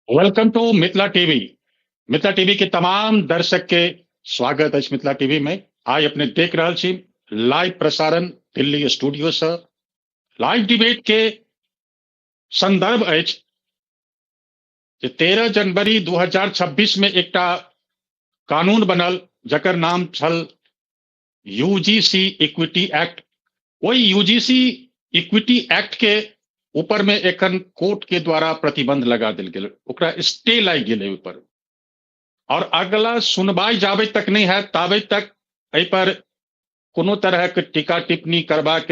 Welcome to Mithila TV. Mithila TV के तमाम दर्शक के स्वागत अछि मिथिला टीवी में। आइ अपने देख रहल छी लाइव प्रसारण दिल्ली स्टूडियो से। लाइव डिबेट के संदर्भ अछि जे 13 जनवरी 2026 में एकटा कानून बनल जकर नाम छल यूजीसी इक्विटी एक्ट। ओहि यूजीसी इक्विटी एक्ट के ऊपर में एखन कोर्ट के द्वारा प्रतिबंध लगा देल गेल, ओकरा स्टे लागि गेलै ऊपर, और अगला सुनवाई जाबे तक नहीं है ताबे तक एहि पर कोनो तरह के टीका टिप्पणी करबाक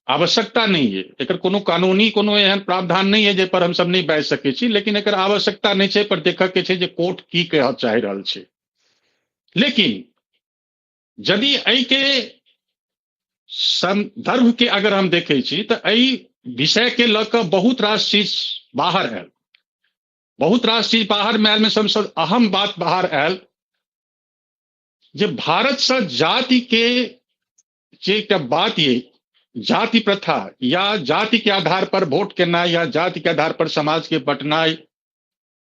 आवश्यकता नहीं है। एकर कोनो कानूनी कोनो एहन प्रावधान नहीं है जे पर हम सब नहीं बाजि सकै छी, लेकिन एकर आवश्यकता नहीं छै, पर देखऽ के छै जे कोर्ट की कहऽ चाहि रहल छै। लेकिन यदि एहि के संदर्भ के अगर हम देखै छी तऽ एहि विषय के लऽ कऽ बहुत रास चीज बाहर आयल, बहुत रास चीज बाहर में आयल में सबसँ अहम बात बाहर आयल जे भारत से जाति के जे एकटा बात ये जाति प्रथा या जाति के आधार पर वोट केनाइ या जाति के आधार पर समाज के बटनाइ,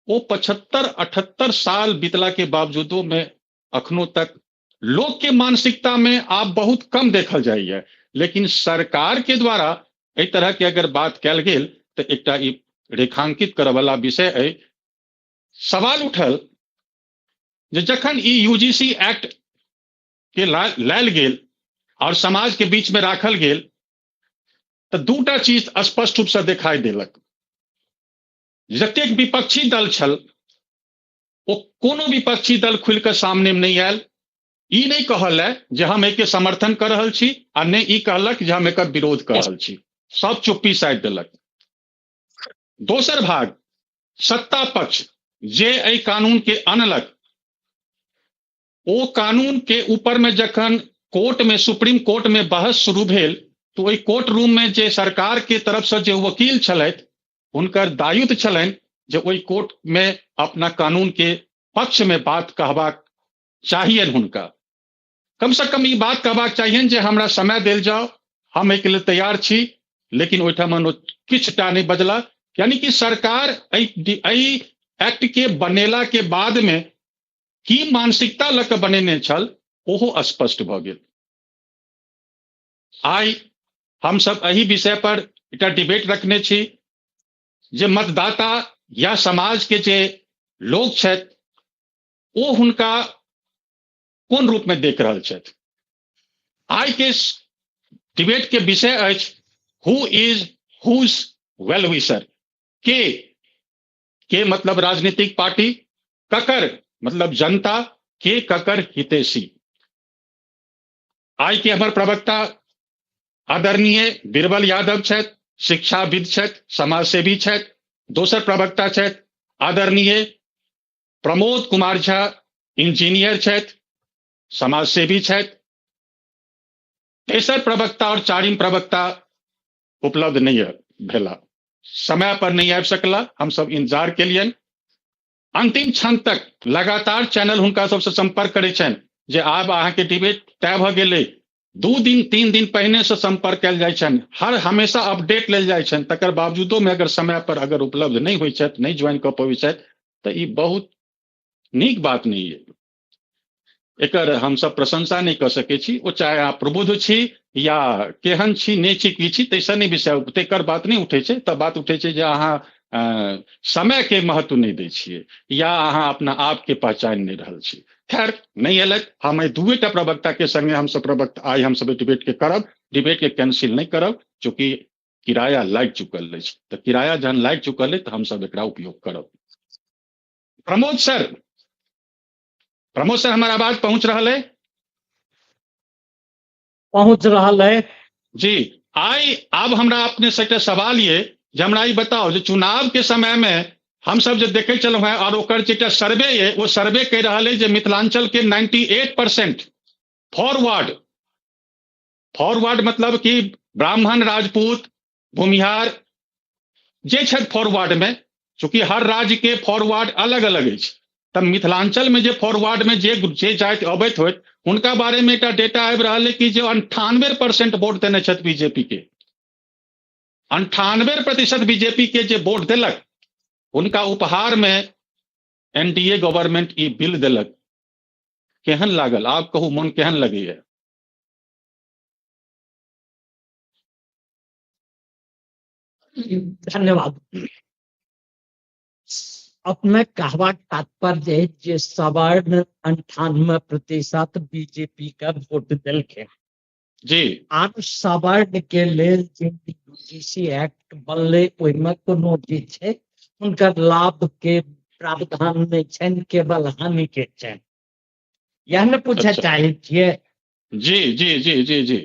ओ 75-78 साल बीतला के बावजूदो में अखनो तक लोक के मानसिकता में आब बहुत कम देखल जाइए। लेकिन सरकार के द्वारा एहि तरह के अगर बात कयल गेल तऽ एकटा ई रेखांकित करऽ वाला विषय अइ। सवाल उठल जे जखन ई यूजीसी एक्ट के लायल गेल और समाज के बीच में राखल गेल तऽ दूटा चीज स्पष्ट रूप से देखाई देलक। जतेक विपक्षी दल छल ओ कोनो विपक्षी दल खुलि कऽ सामने में नहि आयल, ई नहि कहल है जे हम एहिके समर्थन कर रहल छी आ नहि ई कहलक जे हम एकर विरोध कर रहल छी, सब चुप्पी साधि देलक। दोसर भाग सत्ता पक्ष जे एहि कानून के अनलक, ओ कानून के ऊपर में जखन कोर्ट में सुप्रीम कोर्ट में बहस शुरू भेल तो ओहि कोर्ट रूम में जे सरकार के तरफ से जे वकील छलथि हुनकर दायित्व छलनि जे ओहि कोर्ट में अपना कानून के पक्ष में बात कहबाक चाहियनि, हुनका कम से कम ई बात कहबाक चाहियनि जे हमरा समय देल जाओ, हम एहिके लेल तैयार छी। लेकिन ओहिठाम किछुटा नहि बजला, यानी कि सरकार एहि एक्ट के बनेला के बाद में की मानसिकता लऽ कऽ बनेने छल ओहो स्पष्ट भऽ गेल। आइ हमसब एहि विषय पर एकटा डिबेट रखने छी जे मतदाता या समाज के जे लोग छथि ओ हुनका कोन रूप में देख रहल छथि। आइ के डिबेट के विषय अछि who is whose well wisher. के मतलब राजनीतिक पार्टी, ककर मतलब जनता, के ककर हितैषी। आइ के हमर प्रवक्ता आदरणीय बीरबल यादव छथि, शिक्षाविद छथि, समाजसेवी छथि। दोसर प्रवक्ता छथि आदरणीय प्रमोद कुमार झा, इंजीनियर छथि, समाजसेवी छथि। तेसर प्रवक्ता और चारिम प्रवक्ता उपलब्ध नहीं भेला, समय पर नहीं आबि सकला, हम सब इंतजार के लिए अंतिम क्षण तक लगातार चैनल हुनका सबसे संपर्क करै छनि जे आब अहाँके डिबेट तय भऽ गेलै। 2 दिन 3 दिन पहिने से संपर्क कयल जाइ छनि, हर हमेशा अपडेट लेल जाइ छनि, तकर बावजूदो में अगर समय पर अगर उपलब्ध नहीं होइ छथि, नहीं ज्वाइन कऽ पबै छथि, तऽ ई बहुत नीक बात नहीं है। एकर हमसब प्रशंसा नहीं कऽ सकै छी। ओ चाहे अहाँ प्रबुद्ध छी या केहन छी, नहि छी, की छी, ताहिसँ नहि विषय, तेकर बात नहि उठै छै। तऽ बात उठै छै जे अहाँ समय के महत्व नहि दै छियै या अहाँ अपना आप के पहचानि नहि रहल छी। खैर नहि एलथि, हम एहि दुएटा प्रवक्ता के संगे हमसब प्रवक्ता आइ हमसब डिबेट के करब, डिबेट के कैंसिल नहि करब, चूँकि किराया लागि चुकल अछि। तऽ किराया जहन लागि चुकल अछि तऽ हमसब एकरा उपयोग करब। प्रमोद सर, प्रमोद सर हमर आवाज पहुंच रहल है? पहुंच रहल है जी। आइ आब हमरा अपने से एकटा सवाल ये जे हमरा ई बताओ जे चुनाव के समय में हम सब जे देखे छलहुँ हैं और ओकर जे एकटा सर्वे ये वो सर्वे कहि रहल है जे मिथिलांचल के 98% फॉरवर्ड, फॉरवर्ड मतलब कि ब्राह्मण, राजपूत, भूमिहार जे छथि फॉरवर्ड में, चूंकि हर राज्य के फॉरवर्ड अलग अलग अछि, तब मिथिलांचल में जे फॉरवर्ड में जे जाति अबैत होइत हुनका बारे में एकटा डेटा आबि रहल है कि जे 98% वोट देने छथि बीजेपी के। 98% बीजेपी के जे वोट देलक हुनका उपहार में एनडीए गवर्नमेंट ई बिल देलक। केहन लागल? आप कहू, मन केहन लगैया? धन्यवाद। अपने कहबाक तात्पर्य जे सवर्ण 98% बीजेपी के वोट देलखिन जी, आब सवर्ण के लेल जे यूजीसी एक्ट बनलै ओहिमे कोनो जे छै हुनकर लाभ के प्रावधान नहि छनि, केवल हानि के छनि। यह ने पूछे चाहे छियै? जी जी जी जी जी।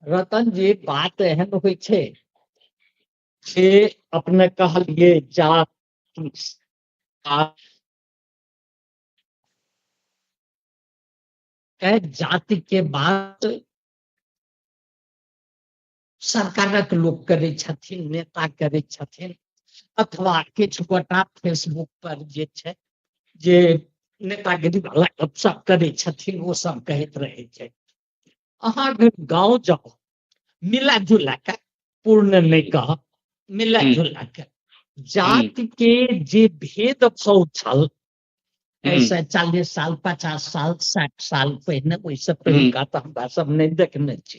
रतन जी, बात एहन होइ छै जे अपने कहलिए जात जाति के बात सरकारक लोक करै छथिन, नेता करै छथिन, अथवा किछु गोटा फेसबुक पर जे छै जे नेतागिरी वाला गपशप करै छथिन, ओ सब कहैत रहै छै। अहाँ अगर गाँव जाउ, मिला जुला के, पूर्ण नहि कहब, मिला जुला के जाति के जे भेदभाव छल ऐसे 40 साल 50 साल 60 साल पहिने, ओहिसँ पहिलुका तऽ हमरा सब नहि देखने छी,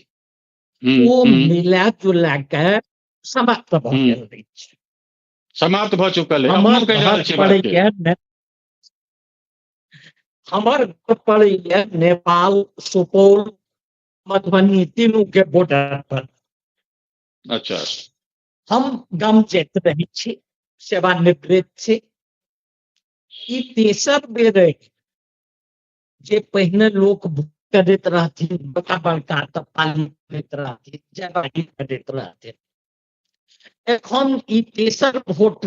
ओ मिला जुला के समाप्त भऽ गेल अछि, समाप्त भऽ चुकल है। हमर घर पड़ैया नेपाल, सुपौल, मधुबनी तीनू के बॉर्डर पर। अच्छा। हम गाम जाइत रहै छी, सेवानिवृत्त छी। ई तेसर बेर अछि जे पहिने लोक करैत रहथिन, बड़का बड़का तपाली करैत रहथिन, जवानी करैत रहथिन। एखन ई तेसर वोट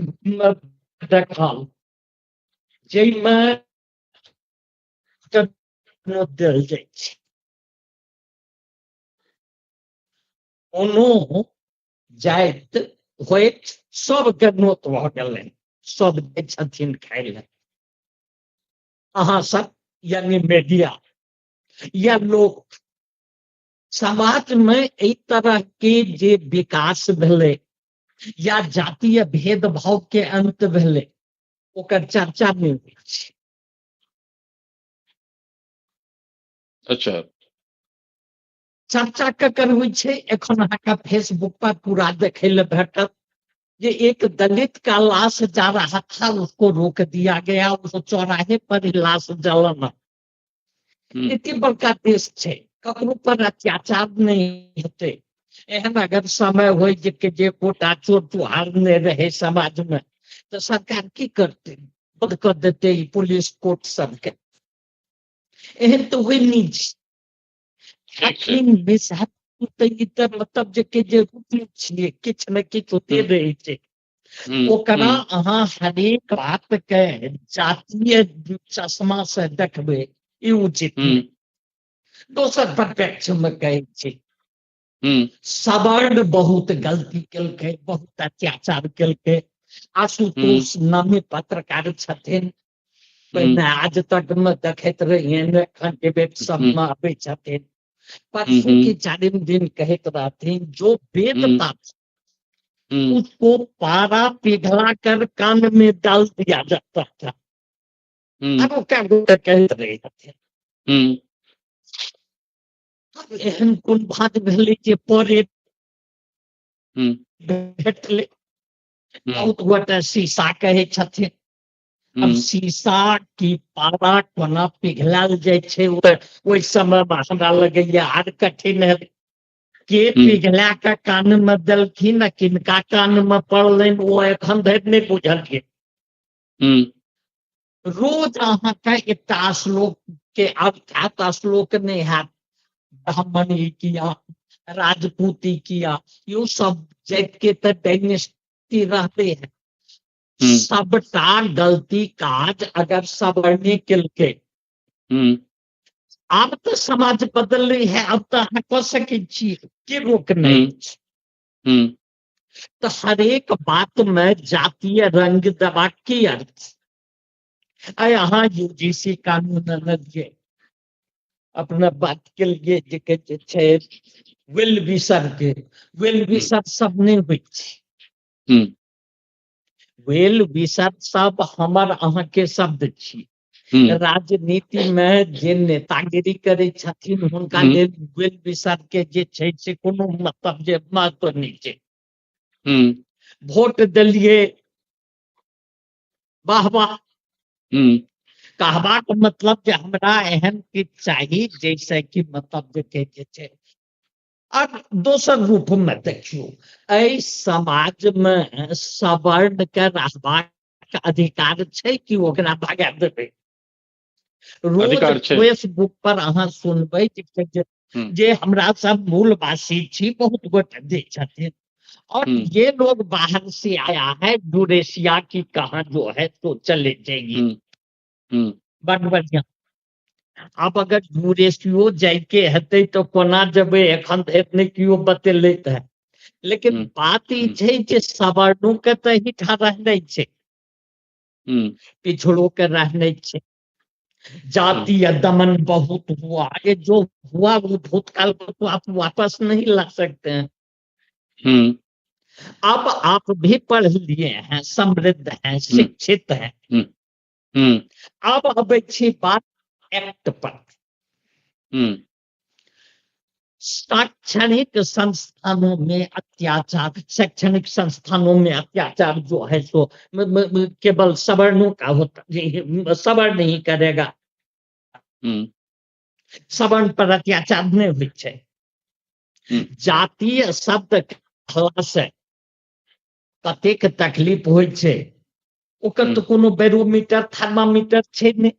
देखल जाहिमे देल जाइ छै। कोनो जाइत होइत सबके नोत भऽ गेलनि, सब दै छथिन खाय लए। अहाँ सब यानी मीडिया या लोक समाज में एहि तरह के जे विकास भेलै या जातीय भेदभाव के अंत भेलै, ओकर चर्चा नहि होइ छै। अच्छा, चर्चा ककर होइ छै? एखन अहाँके फेसबुक पर पूरा देखै लए भेटत जे एक दलित का लाश जा रहा था, उसको रोक दिया गया, उसको चौराहे पर ही लाश जलाना। एते बड़का देश छै, ककरो पर अत्याचार नहि हेतै। एहन अगर समय होइ जे कोटा चोर चुहार नहि रहे समाज में, तऽ सरकार की करतै? बंद कर देतै पुलिस कोर्ट सबके। एहन तऽ होइ नहि छै। मतलब जे जे छियै किछु ने किछु होते रहै छै। ओकरा अहाँ हरेक बात के जातीय चश्मा से देखबै, ई उचित नहि। दोसर परिप्रेक्ष्य में कहै छी, सवर्ण बहुत गलती केलकै, बहुत अत्याचार केलकै। आशुतोष नामी पत्रकार छथिन, पहिने आज तक में देखैत रहियनि, एखन डिबेट सबमे आबै छथिन। परसों के 4 दिन कहैत रहथिन, जो वेद था उसको पारा पिघला कर कान में डाल दिया जाता था। अब वो क्या कहैत रहे छथिन। एहन कोन बात भेलै जे परे भेटलै? बहुत गोटा शीशा कहै छथिन। अब शीशा की पारा कोना पिघलाल जाइ छै ओहि समय मे हमरा लगैया आर कठिन है। के पिघला के कान में देलखिन आ किनका कान में पड़लनि ओ एखन धरि नहि बुझलियै। रोज अहाँके एकटा श्लोक के अर्थ हैत, श्लोक नहि हैत, ब्राह्मण ई किया, राजपूती किया, यो सब जाति के तऽ डायनेस्टी रहते हैं। सबटा गलती काज अगर सवर्णे केलकै, आब तऽ समाज बदलले है, अब तऽ अहाँ कऽ सकै छी, के रोकने अछि? तऽ हरेक बात में जातीय रंग देबाक की अर्थ? आइ अहाँ यूजीसी कानून अनलियै, अपना बात केलियै जे छै वेल विशर के, वेल विशर सब नहि होइ छै। वेल विशर सब हमर अहाँके शब्द छी। राजनीति में जे नेतागिरी करै छथिन हुनका लेल वेल विशर के जे छै से कोनो मतलब जे महत्व नहि छै। वोट देलियै, वाह वाह, कहबाक मतलब जे हमरा एहन किछु चाही जैसे कि मतलब जे जे छै। आब दोसर रूप में देखियौ, एहि समाज में सवर्ण के रहबाक अधिकार छै कि ओकरा भगा देबै? रोज फेसबुक पर अहाँ सुनबै जे हमरा सब मूलवासी छी, बहुत गोटे दै छथिन, और ये लोग बाहर से आया है, यूरेशिया की कहाँ जो है तो चले जाइए। बड बढ़िया। आब अगर यूरेशियो जाइके हेतै तऽ कोना जेबै, एखन एतने केओ बतेलैत है। लेकिन बात ई छै जे सवर्णों के तऽ एहिठाम रहनाइ छै, पिछड़ों के रहनाइ छै। जातीय दमन बहुत हुआ, ये जो हुआ वो भूतकाल को तो आप वापस नहीं ला सकते हैं। अब आप भी पढ़ लिए हैं, समृद्ध हैं, शिक्षित हैं। अब अबै छी बात एक्ट पर। शैक्षणिक संस्थानों में अत्याचार, शैक्षणिक संस्थानों में अत्याचार जो है सो केवल सवर्णों का होता, सवर्ण नहीं करेगा, सवर्ण पर अत्याचार नहीं होइ छै। जातीय शब्द कहला से कतेक तकलीफ होइ छै, ओकर तऽ कोनो बैरोमीटर थर्मामीटर छै नहि।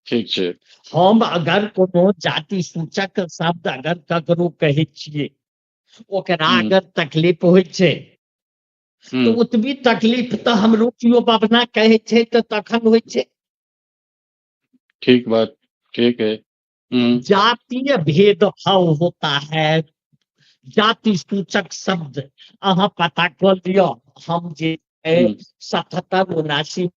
ठीक छै। हम अगर कोनो जाति सूचक शब्द अगर ककरो कहै छियै, ओकरा अगर तकलीफ होइ छै तऽ ओतबी तकलीफ तऽ हमरो केओ बबना कहै छै तऽ तखन होइ छै। ठीक बात, ठीक है। जातीय भेदभाव होता है, जाति सूचक शब्द अहाँ पता कऽ लिअ। हम जे 77-79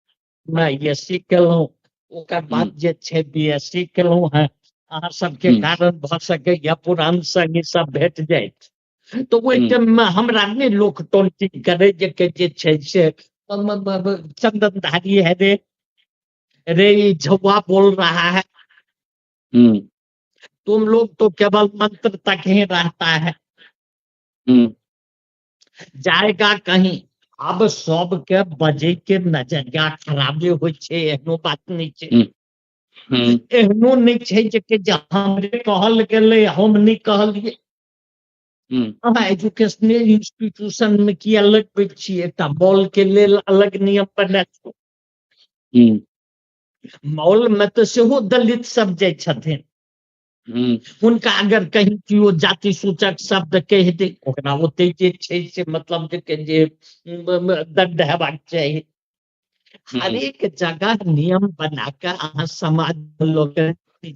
मे I S C केलहुँ, ओकर बाद जे छै बी एस सी केलहुँ हेँ। अहाँ सबके कारण भऽ सकैया पुरान संगी सब भेट जाइत, तऽ ओहि टाइम मे हमरा नहि लोक टोंटी करे जे छै से चंदनधारी है रे, रे झौआ बोल रहा है, तुम लोग तो केवल मंत्र तक ही रहता है, जाएगा कहीं। आब सबके बजे के नजरिया खराबे होइ छै, एहनो बात नहि छै। एहनो नहि छै जे हमरे कहल गेलै हम नहि कहलियै। अहाँ एजुकेशनल इंस्टीट्यूशन मे किया लगबै छियै? एकटा मॉल के लेल अलग नियम बनायब। मॉल मे तऽ सेहो दलित सब जाइ छथिन, हुनका अगर कहीं केओ जाति सूचक शब्द कहि दे, ओकरा ओते जे छै से मतलब जे दंड हेबाक चाही। हरेक जगह नियम बना कऽ अहाँ समाज लोक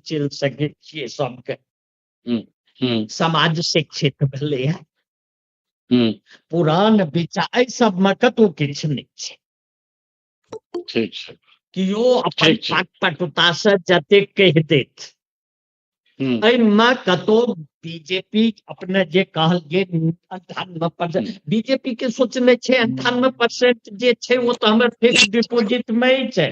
चलि सकै छियै सबके। समाज शिक्षित भेलै है, पुरान विचार एहि सबमे कतहु किछु नहि छै। ठीक छै। केओ अपन वाक्पटुता से जतेक कहि देत, एहिमे कतौ बीजेपी अपने जे कहल 98%, बीजेपी के सोचने छै 98% जे छै ओ तऽ हमर फिक्स डिपोजिट मे छै।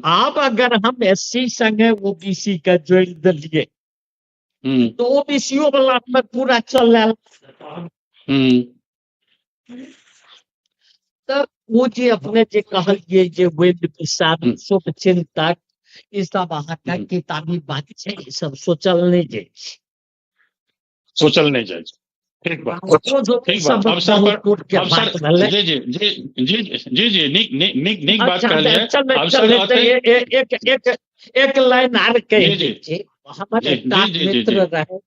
आब अगर हम एस सी संगे ओबीसी के जोड़ि देलियै तऽ ओबीसीओ वाला में पूरा चल आयल। तऽ ओ जे अपने जे कहलियै जे वेद विषाद शुभ चिंतक, ई सब अहाँके किताबी बात छै, ई सब सोचल नहि जाइ छै। सोचल नहि जाइ छै। ठीक बात, ठीक बात। अवसर पर अवसर, जी जी जी जी जी जी, नीक नीक नीक बात कहलियै। अवसर एक एक एक लाइन आर कहि दै छी। हमर एकटा मित्र रहे,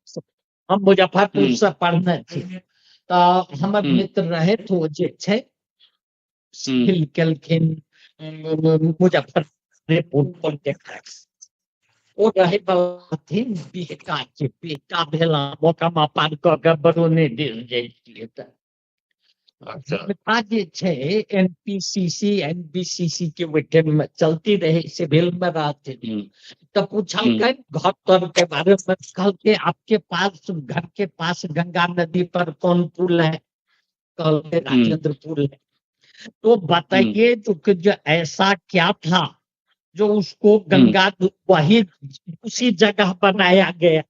हम मुजफ्फरपुर से पढ़ने छी, तऽ हमर मित्र रहे, ओ जे छै सिविल केलखिन मुजफ्फरपुर पॉलिटेक्निक, ओ रहै छथिन बिहटा के, बिहटा भेला मोकामा पार कऽ के बरौने दिस जाइ छियै तऽ अच्छा। हिनका जे छै एनपीसीसी एनबीसीसी के ओहि टाइम में चलती रहे, सिविल में रहते। तो पूछलकै घर तर के बारे में, कहलकै आपके पास घर के पास गंगा नदी पर कौन पुल है? कहलकै राजेंद्र पुल है। तो बताइए तो कि जो ऐसा क्या था जो उसको गंगा वही उसी जगह बनाया गया?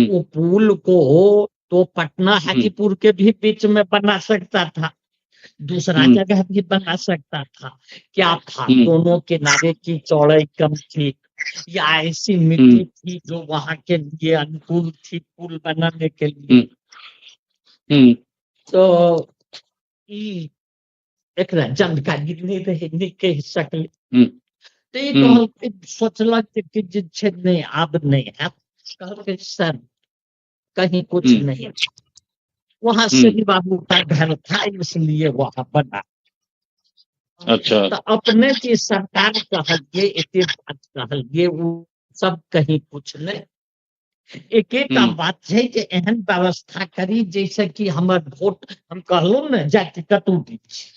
वो पुल को तो पटना हाजीपुर के भी बीच में बना सकता था, दूसरा जगह भी बना सकता था। क्या था? दोनों किनारे की चौड़ाई कम थी या ऐसी मिट्टी थी जो वहां के लिए अनुकूल थी पुल बनाने के लिए? तो ई एकरा जानकारी नहीं रहे, नहीं कह सकले। तो ई कहलकै, सोचलक कि जे छै नहि आब नहि हैत। कहलकै सर कहीं कुछ नहीं, वहां श्री बाबू का घर था इसलिए वहां बना। अच्छा। तो अपने की सरकार कहलिए, एते बात कहलिए, वो सब कहीं कुछ नहीं। एक एक बात छै जे एहन व्यवस्था करी जैसे कि हमर वोट, हम कहलहुँ ने जाति कतौ दै छी।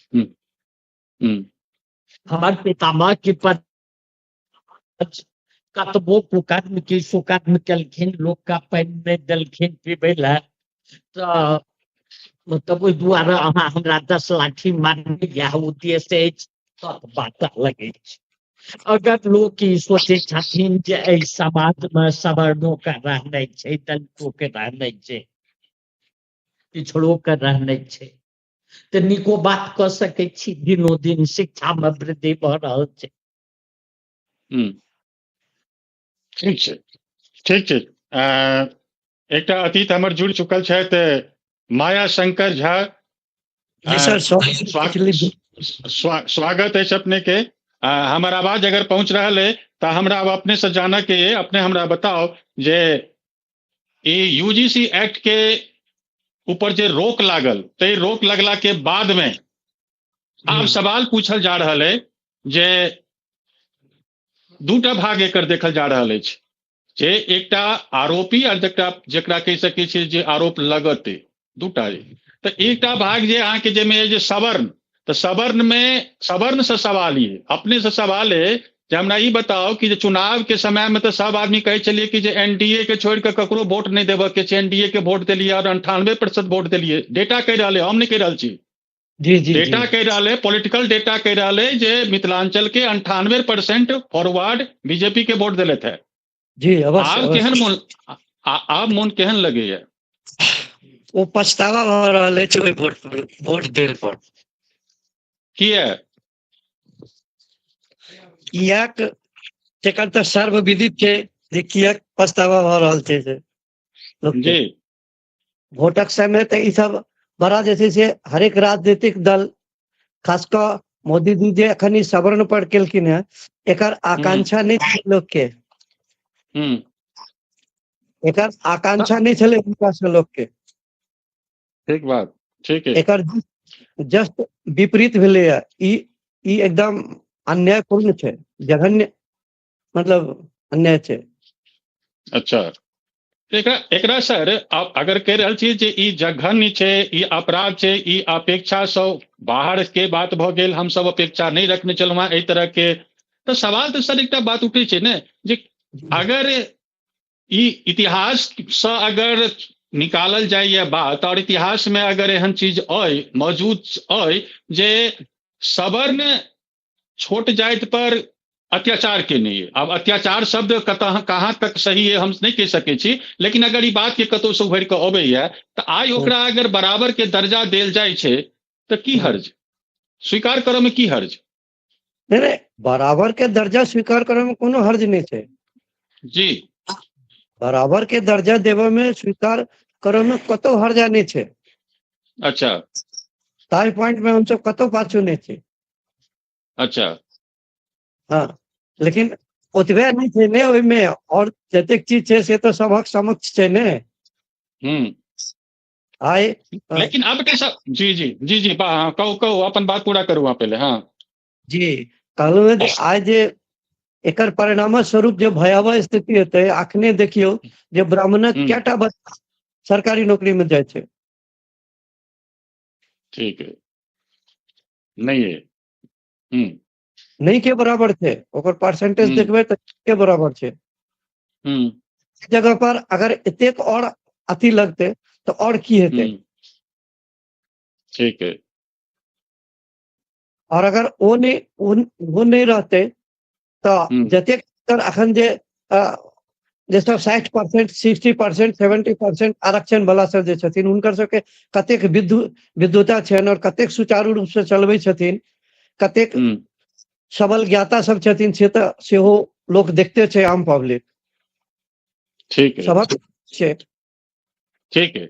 हमर पितामह के पद कतबो कुकर्म की सुकर्म केलखिन, लोक का पानि नहि देलखिन पीबै लए, तऽ मतलब ओहि दुआरे अहाँ हमरा 10 लाठी मारने इएह उद्देश्य अछि, तऽ बात अलग अछि। अगर लोक ई सोचै छथिन जे एहि समाज मे सवर्णो के रहनाइ छै, दलितो के रहनाइ छै, पिछड़ो के रहनाइ छै, तऽ नीको बात कऽ सकै छी। दिनो दिन शिक्षा मे वृद्धि भऽ रहल छै। ठीक छै, ठीक छै। एकटा अतीत हमर जुड़ि चुकल छथि, माया शंकर झा। जी सर, स्वागत अछि अपने के। हमर आवाज अगर पहुंच रहल है तो हमरा अब अपने से जानऽ के, अपने हमरा बताओ जे ई यूजीसी एक्ट के ऊपर जे रोक लागल, ते रोक लगला के बाद में आब सवाल पूछल जा रहल है जे दूटा भाग एकर देखल जा रहल अछि, जे एकटा आरोपी और जेकरा कहि सकै छियै जे आरोप लगते, दूटा। तऽ एकटा भाग जे अहाँके जाहिमे जे सवर्ण, तऽ सवर्ण में सवर्ण से सवाल ये अपने से सवाल है जे हमरा ई बताओ कि जे चुनाव के समय में तऽ सब आदमी कहै छलियै कि जे एनडीए के छोड़ि कऽ ककरो वोट नहि देबऽ के छै, एनडीए के वोट देलियै और 98% वोट देलियै। डेटा कहि रहल है, हम नहि कहि रहल छी। जी जी डेटा कहि रहल है, पॉलिटिकल डेटा कहि रहल है जे मिथिलांचल के 98% फॉरवर्ड बीजेपी के वोट देलथि है। जी अवश्य। आब केहन मोन, आब मोन केहन लगैया? ओ पछतावा भऽ रहल अछि ओहि वोट देल पर। किया? कियाक एकर तऽ सर्वविदित छै जे कियाक पछतावा भऽ रहल छै से लोकके। जी। वोटक समय तऽ ई सब बड़ा जे छै से हरेक राजनीतिक दल, खास कऽ मोदी जी जे एखन ई सवर्ण पर केलखिन हेँ, एकर आकांक्षा नहि छै लोकके। एकर आकांक्षा नहि छलै हुनका से लोकके। ठीक बात, ठीक है। एकर जस्ट विपरीत भेलैया। ई ई एकदम अन्यायपूर्ण छै, जघन्य मतलब अन्याय छै। अच्छा, एकरा एकरा सर आप अगर कहि रहल छी जे ई जघन्य छै, ई अपराध छै, ई अपेक्षा सँ बाहर के बात भऽ गेल, हमसब अपेक्षा नहि रखने छलहुँ हेँ एहि तरह के, तऽ सवाल तऽ सर एकटा बात उठै छै ने जे अगर ई इतिहास सँ अगर निकालल जाइए बात, और इतिहास में अगर एहन चीज अइ मौजूद अइ जे सवर्ण छोट जाति पर अत्याचार केने अइ। आब अत्याचार शब्द कतऽ कहाँ तक सही है हम नहि कहि सकै छी, लेकिन अगर ई बात के कतौ से उभरि कऽ अबैया तऽ आइ ओकरा अगर बराबर के दर्जा देल जाइ छै तऽ की हर्ज, स्वीकार करऽ में की हर्ज? नहि नहि, बराबर के दर्जा स्वीकार करऽ में कोनो हर्ज नहि छै। जी। बराबर के दर्जा देबऽ में, स्वीकार करऽ में कतौ हर्जा नहि छै। अच्छा। ताहि पॉइंट में हमसब कतौ पाछू नहि छी। अच्छा। हाँ, लेकिन ओतबे नहि छै ने ओहिमे, और जतेक चीज छै से तऽ सबहक समक्ष छै ने। आइ लेकिन अब के सब जी जी जी जी हाँ, कहू कहू अपन बात पूरा करू अहाँ पहिले। हाँ जी, कहलहुँ जे आइ जे एकर परिणाम स्वरूप जे भयावह स्थिति हेतै, अखने देखियौ जे ब्राह्मणक कएटा बच्चा सरकारी नौकरी में जाइ छै। ठीक है, नहि है। नहि के बराबर छै, ओकर परसेंटेज देखबै तऽ के बराबर छै। जगह पर अगर एतेक और अथी लगतै तऽ और की हेतै? ठीक है। और अगर ओ नहि ओ नहि रहतै तऽ जतेक अखन जे जे सब 60%, 60%, 70% आरक्षण वाला सब जे छथिन, हुनकर सबके कतेक विद्वता छनि और कतेक सुचारू रूप से चलबै छथिन, कतेक सबल ज्ञाता सब छथिन, से तऽ सेहो लोक देखते छै, आम पब्लिक। ठीक है, सबक छै। ठीक है,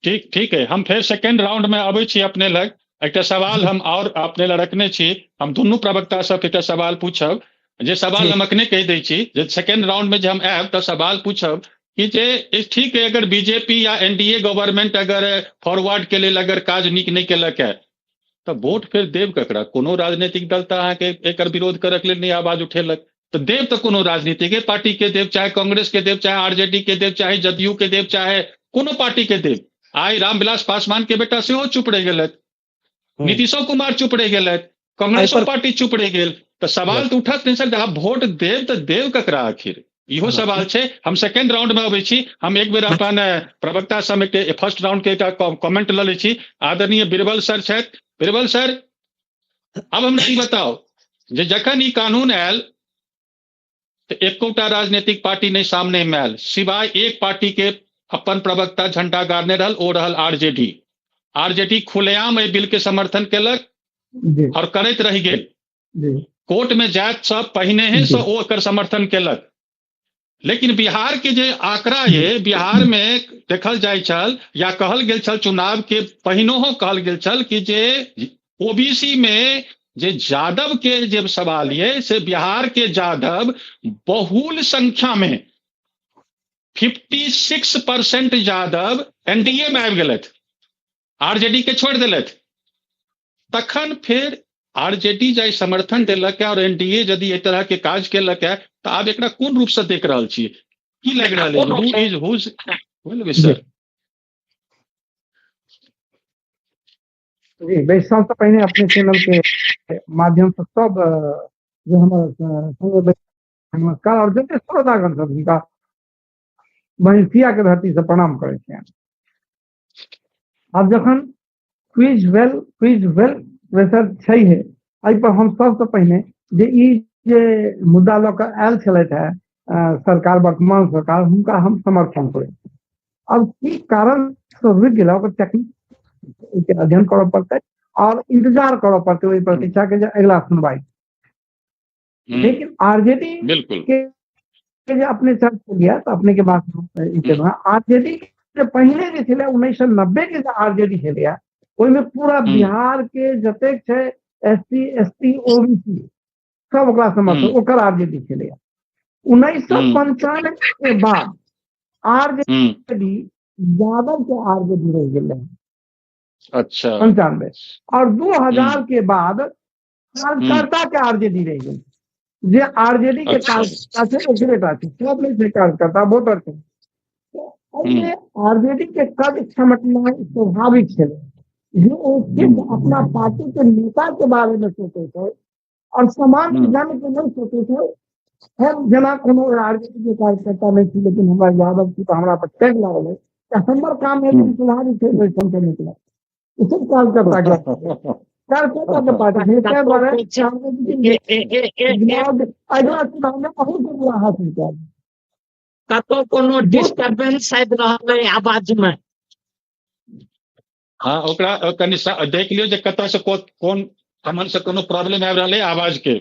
ठीक ठीक है। हम फेर सेकेंड राउंड में अबै छी अपने लग। एकटा सवाल हम और अपने लग रखने छी, हम दुनू प्रवक्ता सबके एकटा सवाल पूछब, जे सवाल हम अखने कहि दै छी जे सेकेंड राउंड में जे हम आयब तऽ सवाल पूछब कि जे ठीक है, अगर बीजेपी या एनडीए गवर्नमेंट अगर फॉरवर्ड के लेल अगर काज नीक नहि केलक है तऽ वोट फेर देब ककरा? कोनो राजनीतिक दल तऽ अहाँके एकर विरोध करक लेल नहि आवाज उठेलक, तऽ देब तऽ कोनो राजनीतिके पार्टी के देब, चाहे कांग्रेस के देब, चाहे आरजेडी के देब, चाहे जदयू के देब, चाहे कोनो पार्टी के देब। आइ रामविलास पासवान के बेटा सेहो चुप रहि गेलथि, नीतीशो कुमार चुप रहि गेलथि, कांग्रेसो पार्टी चुप रहि गेल, तऽ सवाल तऽ उठत नहि सर, आब वोट देब तऽ देब ककरा आखिर? इहो सवाल छै। हम सेकेंड राउंड में अबै छी। हम एक बेर अपन प्रवक्ता सब फर्स्ट राउंड के एकटा कमेंट लऽ लै छी। आदरणीय बीरबल सर छथि। बीरबल सर, आब हमरा ई बताउ जे जखन ई कानून आयल तऽ एकोटा राजनीतिक पार्टी नहि सामने मे आयल, सिवाय एक पार्टी के अपन प्रवक्ता झंडा गाड़ने रहल, ओ रहल आरजेडी। आरजेडी खुलेआम एहि बिल के समर्थन केलक और करैत रहि गेल। कोर्ट में जायत सब पहिने ही से ओ एकर समर्थन केलक। लेकिन बिहार के जे आंकड़ा ये, बिहार में देखल जाय छल या कहल गेल छल, चुनाव के पहिनोहो कहल गेल छल कि जे ओबीसी में जे यादव के जे सवाल ये, से बिहार के यादव बहुल संख्या में 56% यादव एनडीए में आबि गेलथि, आरजेडी के छोड़ि देलथि। तखन फेर आरजेडी जाहि समर्थन देलक है और एनडीए यदि एहि तरह के काज केलक है, तऽ आब एकरा कोन रूप से देख रहल छी, की लागि रहल है? Who is whose sir? जी, सबसँ पहिने अपने चैनल के माध्यम से सब जे हमर नमस्कार और जते श्रोतागण सब हिनका महिषिया के धरती से प्रणाम करै छियनि। आब जखन क्विज वेल प्रेशर छै हे, एहि पर हम सबसँ पहिने जे ई जे मुद्दा लऽ कऽ आयल छलथि है सरकार, वर्तमान सरकार, हुनका हम समर्थन करै छी। अब की कारण से रुकि गेलै, ओकर टेक्निक के अध्ययन करऽ पड़तै और इंतजार करऽ पड़तै ओहि प्रतीक्षा के जे अगिला सुनवाई। लेकिन आरजेडी के जे अपने चर्च केलियै तऽ अपने के बात ई केलहुँ, आरजेडी के पहिने जे छलै 1990 के जे आरजेडी छलैया, ओहिमे पूरा बिहार के जतेक छै एससी एसटी ओबीसी सब ओकरा समर्थन, ओकर आरजेडी छलैया। 1995 के बाद आरजेडी यादव के आरजेडी रहि गेलै। अच्छा, 95 और 2000 के बाद कार्यकर्ता के आरजेडी रहि गेल। जे आरजेडी के कार्यकर्ता छै ओकरे टा छै, सब नहि छै कार्यकर्ता, वोटर छै। एहिमे आरजेडी के कद छमटनाइ स्वाभाविक छलै जे ओ सिर्फ अपना पार्टी के नेता के बारे में सोचै छै और सामान्य जन के नहि सोचै छै। हम जेना कोनो आरजेडी के कार्यकर्ता नहि छी, लेकिन हमरा यादव छी तऽ हमरा पर टैग लागल है, तऽ हमर काम है स्वाभाविक छै ओहि के निकलल। सब कार्यकर्ता के कार्यकर्ता के पार्टी छै, ताहि दुआरे अगिला चुनाव में बहुत बुरा हासिल कयल। कतौ कोनो डिस्टर्बेंस आबि रहल है आवाज में? हाँ, ओकरा कनि देख लियौ जे कतऽ से कोन हमन से कोनो प्रॉब्लम आबि रहल है आवाज के।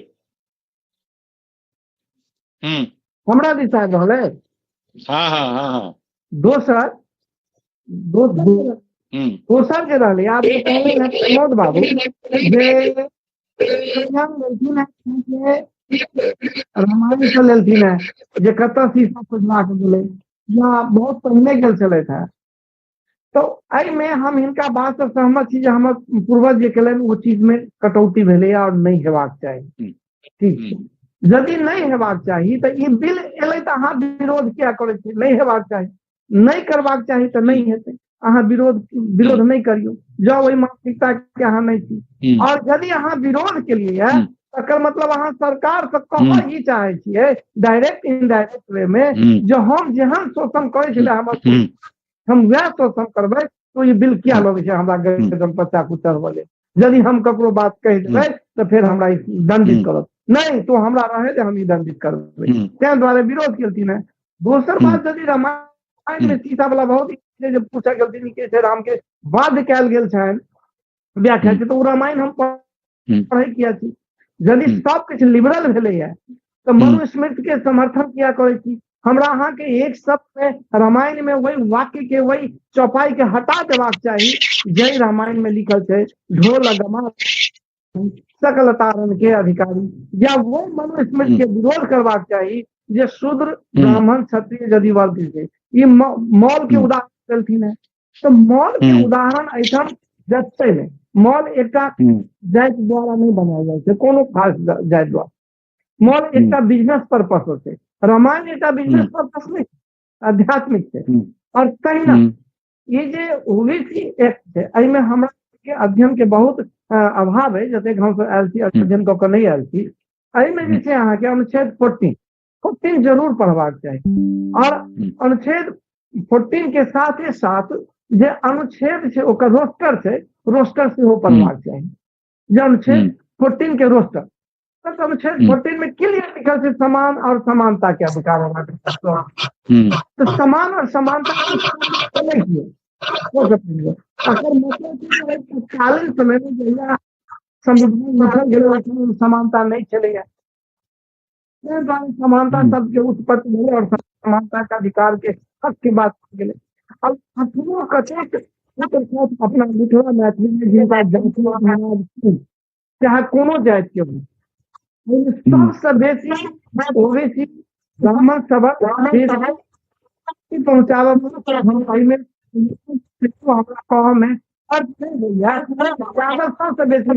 हमरा दिस आबि रहल है? हाँ हाँ हाँ हाँ। दोसर दोसर जे रहलै, आब प्रमोद बाबू जे लेलखिन है, रामायण से लेलखिन है जे कतऽ शीशा खुजला के गेलै या बहुत पहिने गेल छलथि है, तऽ एहिमे हम हिनका बात से सहमत छी जे हमर पूर्वज जे केलनि ओ चीज में कटौती भेलैया और नहि हेबाक चाही। ठीक छै, यदि नहि हेबाक चाही तऽ ई बिल एलै तऽ अहाँ विरोध किया करै छी? नहि हेबाक चाही, नहि करबाक चाही तऽ नहि हेतै। अहाँ विरोध नहि करियौ, जँ ओहि मानसिकता के अहाँ नहि छी। और यदि अहाँ विरोध केलियै तकर मतलब अहाँ सरकार से कहऽ ही चाहै छियै डायरेक्ट इनडायरेक्ट वे में जे हम जेहन शोषण करै छलै हमर, हम वएह शोषण करबै, तो ई बिल किया लगै छै हमरा गर्दन पर चाकू चढ़बऽ लेल? यदि हम ककरो बात कहि देबै तऽ फेर हमरा दंडित करत, नहि तो हमरा रहे जे हम ई दंडित करबै, ताहि दुआरे विरोध केलथिन हेँ। दोसर बात, यदि रामायण में सीता वाला बहुत जे पूछा गेलथिन के छै राम के बाध्य कयल गेल छनि व्याख्या छै, तऽ ओ रामायण हम पढ़ै किया छी? यदि सब किछु लिबरल भेलैया तऽ मनुस्मृति के समर्थन किया करै छी? हमरा अहाँके एक शब्द में रामायण में वही वाक्य के वही चौपाई के हटा देबाक चाही जय रामायण में लिखल छै ढोल गमा सकल तारण के अधिकारी, या वो मनुस्मृति के विरोध करबाक चाही जे शूद्र ब्राह्मण क्षत्रिय यदि वर्ग छै। ई मॉल के उदाहरण देलथिन है, तऽ मॉल के उदाहरण एहिठाम जचतै नहि। मॉल एकटा जाति द्वारा नहि बनायल जाइ छै, कोनो खास जाति द्वारा। मॉल एकटा बिजनेस पर्पस होइ छै, रामायण एकटा बिजनेस पर्पस नहि, आध्यात्मिक छै। और तहिना ई जे ओबीसी एक्ट छै एहिमे हमरा के अध्ययन के बहुत अभाव है, जतेक हमसब आयल छी अध्ययन कऽ के नहि आयल छी। एहिमे जे छै अहाँके अनुच्छेद 14 जरूर पढ़बाक चाही, और अनुच्छेद 14 के साथ ही साथ जे अनुच्छेद छै ओकर रोस्टर छै, रोस्टर सेहो पढ़बाक चाही। जे अनुच्छेद 14 के रोस्टर, तऽ अनुच्छेद 14 में क्लियर लिखल छै समान और समानता के अधिकार होबाक चाही। तऽ समान और समानता अगर मतलब तत्कालीन समय में जहिया संविधान लिखल गेलै समानता नहि छलैया, समानता शब्द के उत्पत्ति भेलै और समानता के अधिकार के हक के बात गेलै। अब अखनो कतेक अपना मिथिला मैथिली में जिनका जाति चाहे कोनो जाति के हो, सबसे बेसी ओबीसी ब्राह्मण सबक पहुँचाबऽ एहिमे हमरा कहऽ मे अर्थ नहि होइया, सबसे बेसी।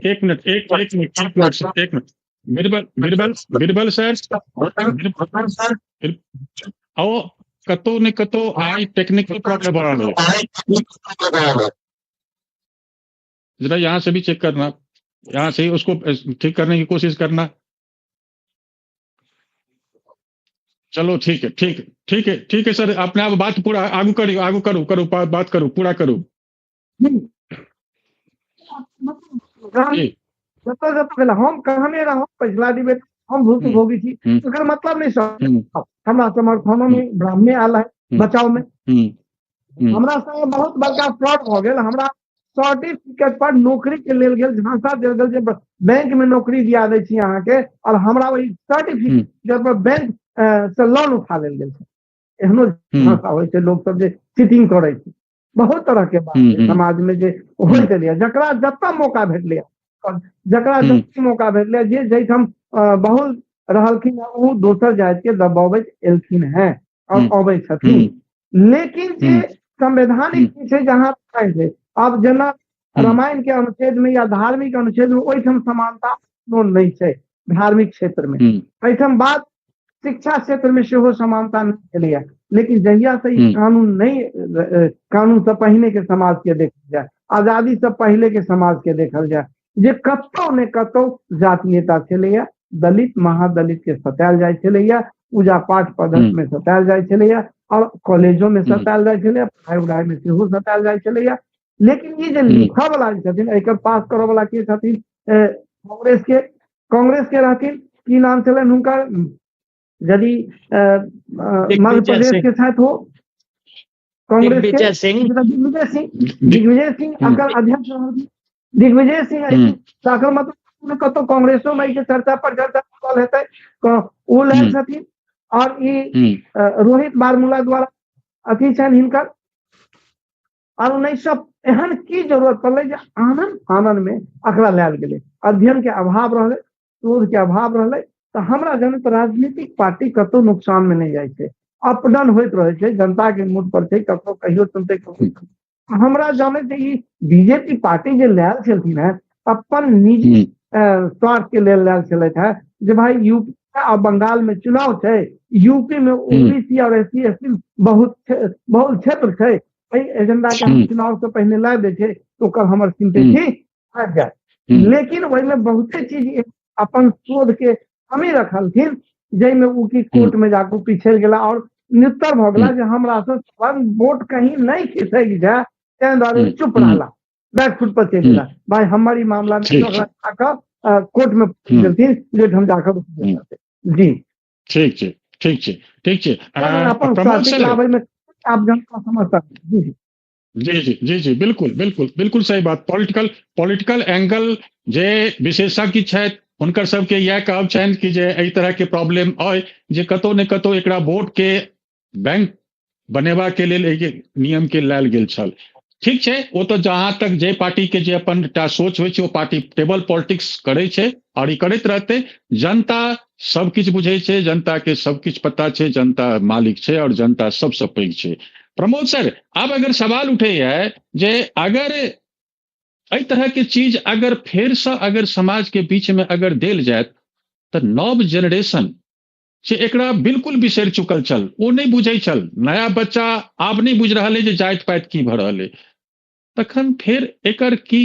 एक मिनट एक एक मिनट एक मिनट बीरबल बीरबल बीरबल सर, आओ कतौ ने कतौ आई टेक्निकल प्रॉब्लम आ रहा है, जरा यहाँ से भी चेक करना, यहाँ से उसको ठीक करने की कोशिश करना। चलो ठीक है ठीक है ठीक है ठीक है सर, अपने आप बात पूरा आगू करू, आगू करू करू बात करू, पूरा करू। जतऽ जतऽ हम कहने रहौं पछिला डिबेट हम भुक्तभोगी छी, एकर मतलब नहि सर हमरा समर्थनो में ब्राह्मणे आयल है बचाव में। हमरा संगे बहुत बड़का फ्रॉड भऽ गेल, हमरा सर्टिफिकेट पर नौकरी के लेल गेल झांसा देल गेल जे बैंक में नौकरी दिया दै छी अहाँके, और हमरा ओहि सर्टिफिकेट पर बैंक से लोन उठा लेल गेल छै। एहनो झांसा होइ छै, लोक सब जे चीटिंग करै छै, बहुत तरह के बात समाज में जे होइत एलैया, जकरा जतऽ मौका भेटलैया, जकरा जतऽ मौका भेटलैया, जे जाहिठाम बहुत रहलखिन हेँ ओ दोसर जाति के दबाबैत एलखिन हेँ और अबै छथिन। लेकिन जे संवैधानिक छै जहाँ छै, आब जेना रामायण के अनुच्छेद में या धार्मिक अनुच्छेद में ओहिठाम समानता नहि छै धार्मिक क्षेत्र में, एहिठाम बात शिक्षा क्षेत्र में सेहो समानता नहि छलैया। लेकिन जहिया से ई कानून नहि, कानून से पहिने के समाज के देखल जाय, आजादी से पहले के समाज के देखल जाय, जे कतौ ने कतौ जातीयता छलैया, दलित महादलित के सतायल जाइ छलैया, पूजा पाठ पद्धति में सतायल जाइ छलैया, और कॉलेजो में सतायल जाइ छलैया, पढ़ाई उढ़ाई में सेहो सतायल जाइ छलैया। लेकिन ई जे लिखऽ वाला छथिन, एकर पास करऽ वाला के छथिन, कांग्रेस के रहथिन, की नाम छलनि हुनकर, यदि मध्य प्रदेश के छथि हो कांग्रेस के दिग्विजय सिंह अकर अध्यक्ष रहथिन, दिग्विजय सिंह तकर मतलब कतौ कांग्रेसो में के चर्चा पर चर्चा हेतै, ओ लेल छथिन। और ई रोहित बारमूला द्वारा अथी छनि हिनकर। और 1900 एहन की जरूरत पड़लै जे आनन फानन में एकरा लायल गेलै, अध्ययन के अभाव रहलै, शोध के अभाव रहलै। तऽ हमरा जनैत राजनीतिक पार्टी कतौ नुकसान में नहि जाइ छै, अपडाउन होइत रहै छै, जनता के मूड पर छै, कखनो कहियो चलतै कखनो। हमरा जानैत ई बीजेपी पार्टी जे लायल छलखिन हेँ, अपन निजी स्वार्थ के लेल लायल छलथि हेँ, जे भाई यूपी आ बंगाल में चुनाव छै, यूपी में ओबीसी और एस सी एस टी बहुत बहुल क्षेत्र छै, एहि एजेंडा के हम चुनाव से पहिने ला दै छै तऽ ओकर हमर सिम्पैथी आबि जायत। लेकिन ओहिमे बहुते चीज अपन शोध के कमी रखलखिन, जाहिमे ओ की कोर्ट में जाकऽ पिछड़ि गेला और निरुत्तर भऽ गेला जे हमरा से वोट कहीं नहि खिसकि जाय, ताहि दुआरे चुप रहला, बैकफुट पर चलि गेला। भाई हमर ई मामला मे जाकऽ कोर्ट में गेलखिन जे हम जाकऽ जी। ठीक छै, ठीक छै, ठीक छै। अपन लाबै मे आप जनता समझता। जी जी जी जी जी बिल्कुल बिल्कुल बिल्कुल सही बात। पॉलिटिकल एंगल जे विशेषज्ञ छथि हुनकर सबके इएह कहब छनि कि जे एहि तरह के प्रॉब्लम अइ जे कतौ ने कतौ एकरा वोट के बैंक बनेबा के लेल एहि नियम के लायल गेल छल। ठीक छै, ओ तऽ जहाँ तक जे पार्टी के जे अपन एकटा सोच होइ छै ओ पार्टी टेबल पॉलिटिक्स करै छै और ई करैत रहतै। जनता सबकिछु बुझै छै, जनता के सबकिछु पता छै, जनता मालिक छै और जनता सबसँ पैघ छै। प्रमोद सर, आब अगर सवाल उठैया जे अगर एहि तरह के चीज अगर फेरसँ अगर समाज के बीच में अगर देल जायत तऽ नव जेनरेशन से एकरा बिल्कुल बिसरि चुकल छल, ओ नहि बुझै छल, नया बच्चा आब नहि बुझि रहल अइ जे जाति पाति की भऽ रहल अइ, तखन फेर एकर की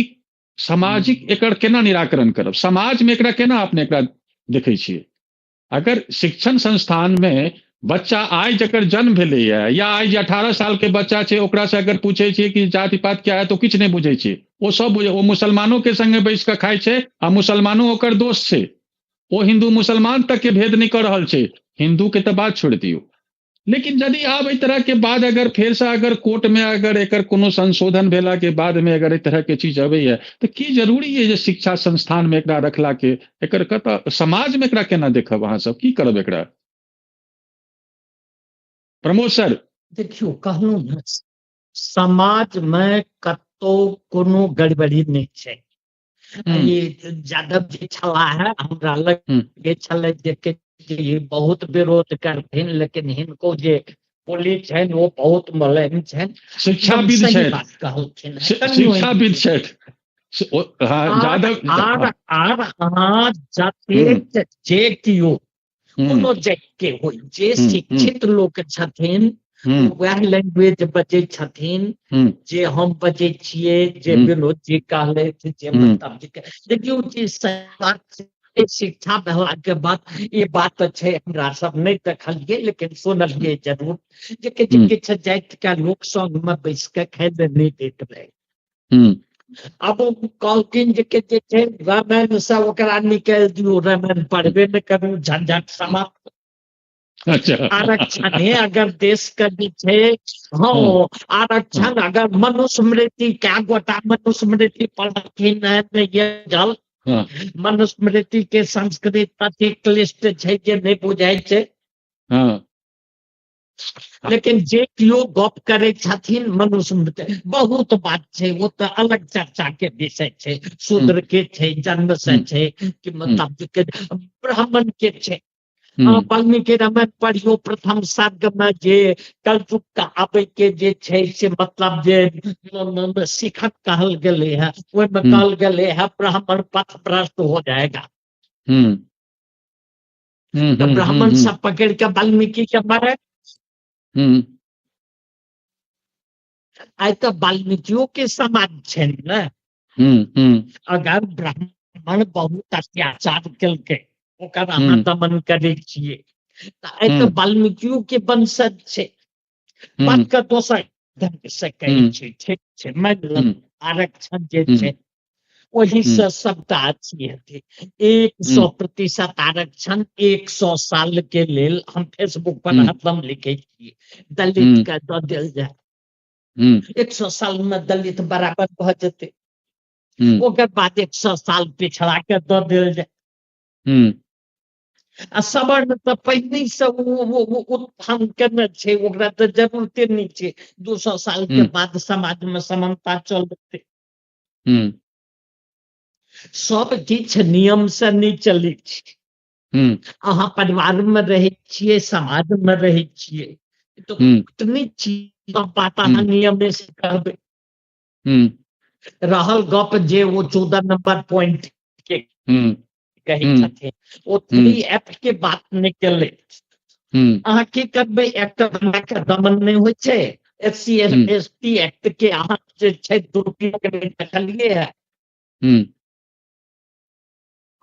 सामाजिक एकर केना निराकरण करब, समाज में एकरा केना अपने एकरा देखै छियै? अगर शिक्षण संस्थान में बच्चा आइ जकर जन्म भेलैया या आइ जे 18 साल के बच्चा छै ओकरा से अगर पूछै छियै कि जाति पात क्या है तो किछु नहि बुझै छै, ओ सब बुझै, ओ मुसलमानो के संगे बैस कऽ खाइ छै आ मुसलमानो ओकर दोस्त छै, ओ हिंदू मुसलमान तक के भेद नहि कऽ रहल छै, हिंदू के तऽ बात छोड़ि दियौ। लेकिन यदि आब एहि तरह के बाद अगर फेरसँ अगर कोर्ट में अगर एकर कोनो संशोधन भेला के बाद में अगर एहि तरह के चीज अबैया तऽ की जरूरी है जे शिक्षा संस्थान में एकरा रखला के, एकर कतऽ समाज में एकरा केना देखब, अहाँ सब की करब एकरा? प्रमोद सर। देखियौ, कहलहुँ ने समाज में कतौ कोनो गड़बड़ी नहि छै। ये यादव जी छलाह है, हमरा लगे छलै जे ई बहुत विरोध करथिन, लेकिन हिनको जे बोली छनि ओ बहुत मुलायम छनि, शिक्षाविद छथि, बात कहलखिन, शिक्षाविद छथि। यादव आर अहाँ जतेक जे केओ कोनो जाति के होइ, जे शिक्षित लोक छथिन वएह लैंग्वेज बजै छथिन जे हम बजै छियै, जे विनोद जी कहलथि, जे मतलब जी। देखियौ जे शिक्षा भेला के बाद ई बात छै, हमरा सब नहि देखलियै लेकिन सुनलियै जरूर जे किछु किछु जाति के लोक संग में बैस के खाय लए नहि दैत रहै। आब ओ कहलखिन जे के जे छै रामायण से ओकरा निकालि दियौ, रामायण पढ़बे नहि करू, झंझट समाप्त। आरक्षण अगर देश के जे छै, हँ आरक्षण अगर मनुस्मृति कै गोटा मनुस्मृति पढ़लखिन जल मनुस्मृति के संस्कृत तते क्लिष्ट छै जे नहि बुझाइ छै। लेकिन जे केओ गप करै छथिन मनुस्मृति बहुत बात छै, ओ तऽ अलग चर्चा के विषय छै। शूद्र के छै, जन्म से छै कि मतलब ब्राह्मण के छै। वाल्मीकि रामायण पढ़ियौ, प्रथम सर्ग में जे कलयुग के आबे के जे छै से मतलब जे शिखक कहल गेलै है, ओहिमे कहल गेलै है ब्राह्मण पथ भ्रष्ट हो जाएगा। तऽ ब्राह्मण सब पकड़ के वाल्मीकि के मारे। आइ तऽ वाल्मीकियो के समाज छै ने। अगर ब्राह्मण बहुत अत्याचार केलकै ओकर अहाँ दमन करै छियै तऽ आइ तऽ वाल्मीकियो के वंशज छै। बात के दोसर ढंग से कहै छै, ठीक छै, मानि लेलहुँ आरक्षण जे छै ओहि से सबटा अथी हेतै। 100% आरक्षण 100 साल के लेल हम फेसबुक पर हरदम लिखै छियै, दलित के दऽ देल जाय, 100 साल में दलित बराबर भऽ जेतै, ओकर बाद 100 साल पिछड़ा के दऽ देल जाय। आ सवर्ण तऽ पहिने से उत्थान केने छै, ओकरा तऽ जरूरते नहि छै, 200 साल के बाद समाज में समानता चलतै। सब किछु नियम से नहि चलै छै। अहाँ परिवार में रहै छियै, समाज में रहै छियै, तऽ नहि छी बात अहाँ नियमे से कहबै। रहल गप जे ओ 14 नंबर पॉइंट के कहै छथिन, ओ 3F के बात नहि केलै। अहाँ की करबै, एक्ट बना के दमन नहि होइ छै। SC ST act के अहाँ जे छै दुरुपयोग नहि देखलियै है।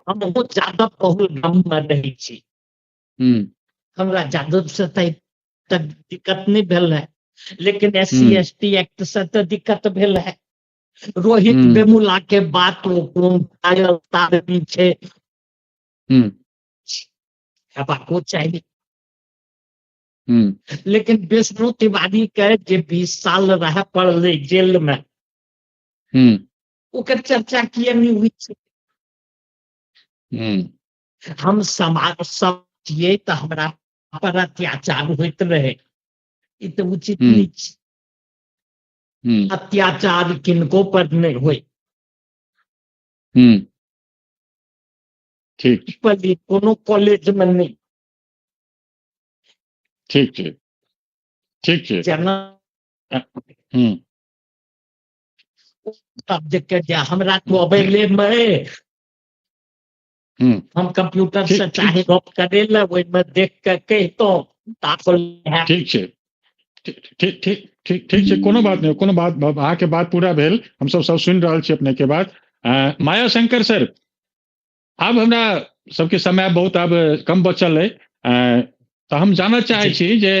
हम बहुत जादव बहुल गाम में रहै छी, हमरा जादव से तक दिक्कत नहि भेल है, लेकिन SC ST act से तऽ दिक्कत भेल है। रोहित वेमुला के बात ओ कोन आदमी छै, हेबाको चाही। लेकिन विष्णु तिवारी के जे 20 साल रह पड़लै जेल में, ओकर चर्चा किया नहि होइ छै? हम समाज सब छियै तऽ हमरा पर अत्याचार होइत रहे, ई तऽ उचित नहि छै। अत्याचार किनको पर नहि होइ। ठीक, कोनो कॉलेज में नहि। ठीक छै, ठीक छै। जेना जे हमरा तो अबै में हम कंप्यूटर से चाहे गप करे ले, ओहिमे देख के कहितहुँ। ठीक छै, ठीक ठीक ठीक ठीक छै, कोनो बात नहि, कोनो बात, अहाँके बात पूरा भेल, हमसब सब सुनि रहल छी अपने के बात। माया शंकर सर, आब हमरा सबके समय बहुत आब कम बचल अइ, तऽ हम जानऽ चाहै छी जे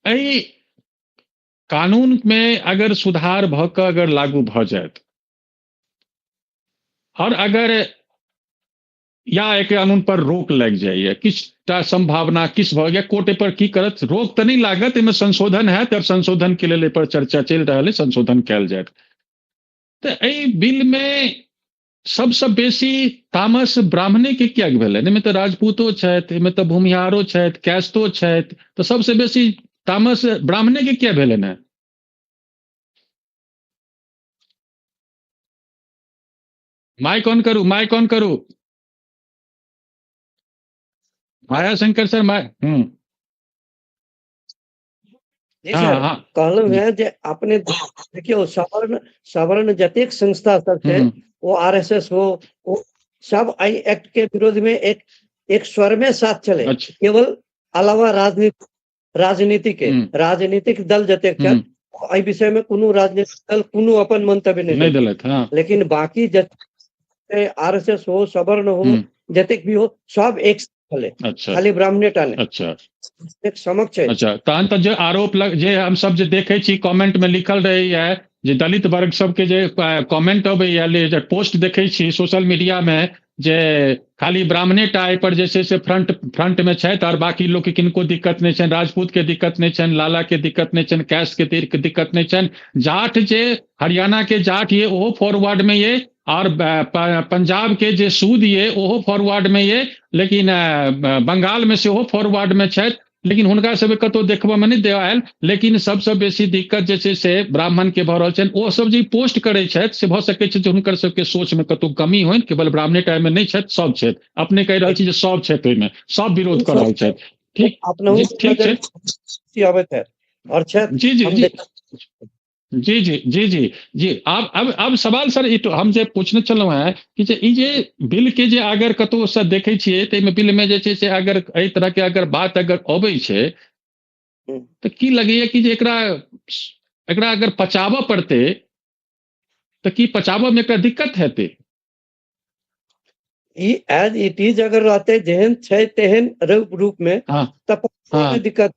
एहि कानून मे अगर सुधार भऽ कऽ अगर लागू भऽ जायत, और अगर या एक कानून पर रोक लागि जाइए, किछुटा संभावना किछु भऽ गया, कोर्ट पर की करत, रोक तऽ नहि लागत, एहिमे संशोधन हैत, और संशोधन के लेल एहि पर चर्चा चलि रहल है, संशोधन कयल जायत। तऽ एहि बिल मे सबसँ बेसी तामस ब्राह्मणे के कियाक भेलै? एहिमे तऽ राजपूतो छथि, एहिमे तऽ भूमिहारो छथि, कैस्तो छथि, तऽ सबसँ बेसी तामस ब्राह्मणे के किया भेलै ने? माइक ऑन करू, माइक ऑन करू। Maya Shankar sir, my ji sir, कहलहुँ है जे अपने देखियौ, सवर्ण सवर्ण जतेक संस्था सब छै, वो आरएसएस हो, वो सब एहि एक्ट के विरोध में एक एक स्वर में साथ चले। केवल अलावा राजनीति के राजनीतिक दल जतेक छथि, एहि विषय में कोनो राजनीतिक दल कोनो अपन मंतव्य नहीं देलथि। हाँ। लेकिन बाकी जते आरएसएस हो, सवर्ण हो, जतेक भी हो, सब एक छलै। अच्छा। खाली ब्राह्मणे टा नहि। अच्छा। एक समक्ष है। अच्छा, तहन तऽ जे आरोप लग जे हमसब जे देखै छी कमेंट में लिखल रहैया जे दलित वर्ग सबके जे कमेंट अबैया, जे पोस्ट देखै छी सोशल मीडिया में जे खाली ब्राह्मणे टा एहि पर जे छै से फ्रंट फ्रंट में छथि और बाकी लोक के किनको दिक्कत नहि छनि, राजपूत के दिक्कत नहि छनि, लाला के दिक्कत नहि छनि, कैस्ट के दिक्कत नहि छनि, जाट जे हरियाणा के जाट ये ओहो फॉरवर्ड में ये, और पंजाब के जे सूद ये ओहो फॉरवर्ड में ये, लेकिन बंगाल में सेहो फॉरवर्ड में छथि, लेकिन हुनका सबके कतहु देखबऽ में नहि आयल। लेकिन सबसँ बेसी दिक्कत जे छै से ब्राह्मण के भऽ रहल छनि। ओ सब जे पोस्ट करै छथि से भऽ सकै छै जे हुनकर सबके सोच में कतहु कमी होइन, केवल ब्राह्मणे टा एहिमे नहि छथि, सब छथि। अपने कहि रहल छी जे सब छथि, ओहिमे सब विरोध कऽ रहल छथि। ठीक, ठीक छै। अबैत है और छथि। जी जी जी जी जी जी जी जी। आब सवाल सर ई हम जे पूछने छलहुँ हेँ कि जे ई जे बिल के जे अगर कतहुसँ देखै छियै तऽ एहिमे बिल में जे छै से अगर एहि तरह के अगर बात अगर अबै छै तऽ की लगैया कि जे एकरा एकरा अगर पचाबऽ पड़तै तऽ की पचाबऽ में एकरा दिक्कत हेतै? ई एज it is अगर रहतै, जेहन छै तेहन रूप में, तऽ दिक्कत।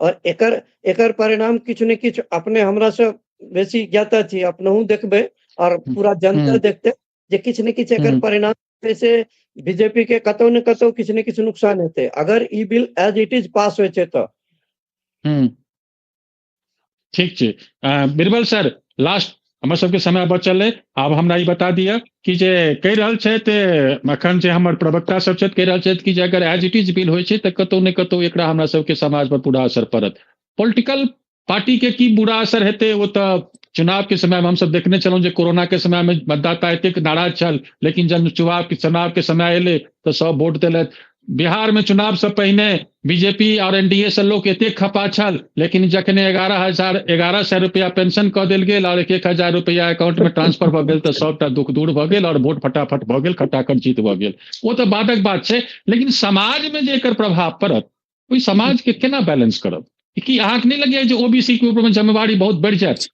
और एकर एकर परिणाम किछु ने किछु अपने हमरा से बेसी ज्ञाता छी, अपनहु देखबै और पूरा जनता देखते जे किछु ने किछु एकर परिणाम से बीजेपी के कतौ ने कतौ किछु ने किछु नुकसान हेतै, अगर ई bill as it is pass होइ छै तऽ। ठीक छै। बीरबल सर, लास्ट हमर सबके समय बचल अइ, आब हमरा ई बता दिअ कि जे कहि रहल छथि अखन जे हमर प्रवक्ता सब छथि, कहि रहल छथि कि जे अगर एज it is bill होइ छै तऽ कतौ ने कतौ एकरा हमरा सबके समाज पर पूरा असर पड़त। पॉलिटिकल पार्टी के की बुरा असर हेतै ओ तऽ चुनाव के समय में हमसब देखने छलहुँ जे कोरोना के समय में मतदाता एतेक नाराज छल, लेकिन जब चुनाव के समय एलै तऽ सब वोट देलथि। बिहार में चुनाव से पहिने बीजेपी और एनडीए से लोग एतेक खपा छल, लेकिन जखने 11,100 रुपया पेंशन कऽ देल गेल और 1,000 रुपया अकाउंट में ट्रांसफर भऽ गेल तऽ सबटा दुख दूर भऽ गेल और वोट फटाफट भऽ गेल, खटाखट जीत भऽ गेल। ओ तऽ बादक बात छै, लेकिन समाज में जे एकर प्रभाव पड़त ओहि समाज के केना बैलेंस करब? की अहाँके नहि लगैया जे ओबीसी के ऊपर में जिम्मेवारी बहुत बढ़ि जायत?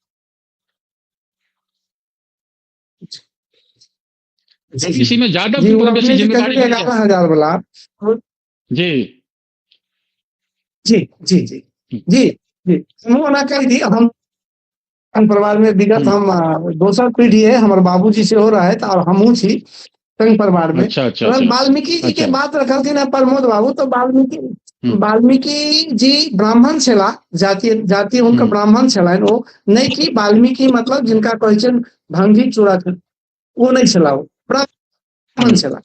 ओबीसी में ज्यादा बेसी जिम्मेवारी 11,000 वाला। जी जी जी जी जी जी हम ओना कहि दी, हम परिवार में विगत हम दोसर पीढ़ी है, हमर बाबूजी सेहो रहथि और हमहूँ छी संघ परिवार में। अच्छा, अच्छा, वाल्मीकि जी के बात रखलखिन है प्रमोद बाबू, तो वाल्मीकि जी ब्राह्मण छला, जाति हुनकर ब्राह्मण छलनि, ओ नहि कि वाल्मीकि मतलब जिनका कहै छनि भंगी चूड़ा, ओ नहि छला, ओ ब्राह्मण छला।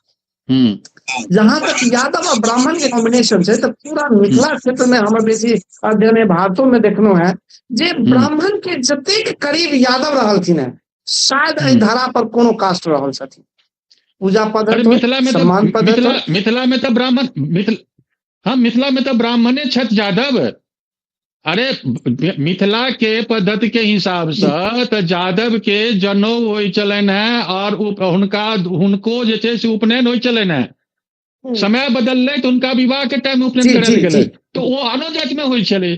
जहां तक यादव और ब्राह्मण के कॉम्बिनेशन छै तऽ पूरा मिथिला क्षेत्र में हमर बेसी अध्ययन है, भारतो में देखनो है जे ब्राह्मण के जतेक करीब यादव रहलखिन है शायद एहि धारा पर कोनो कास्ट रहल छथिन। पूजा पद्धति, मिथिला में सम्मान पद्धति, मिथिला में तऽ ब्राह्मण, हाँ मिथिला में तऽ ब्राह्मणे छथि यादव। अरे मिथिला के पद्धति के हिसाब से तो यादव के जनौ होइ छलनि है और हुनका हुनको जे छै से उपनयन होइ छलनि है। समय बदललै तऽ हुनका विवाह के टाइम उपनयन करायल गेलै, तो ओ आनो जाति में होइ छलै।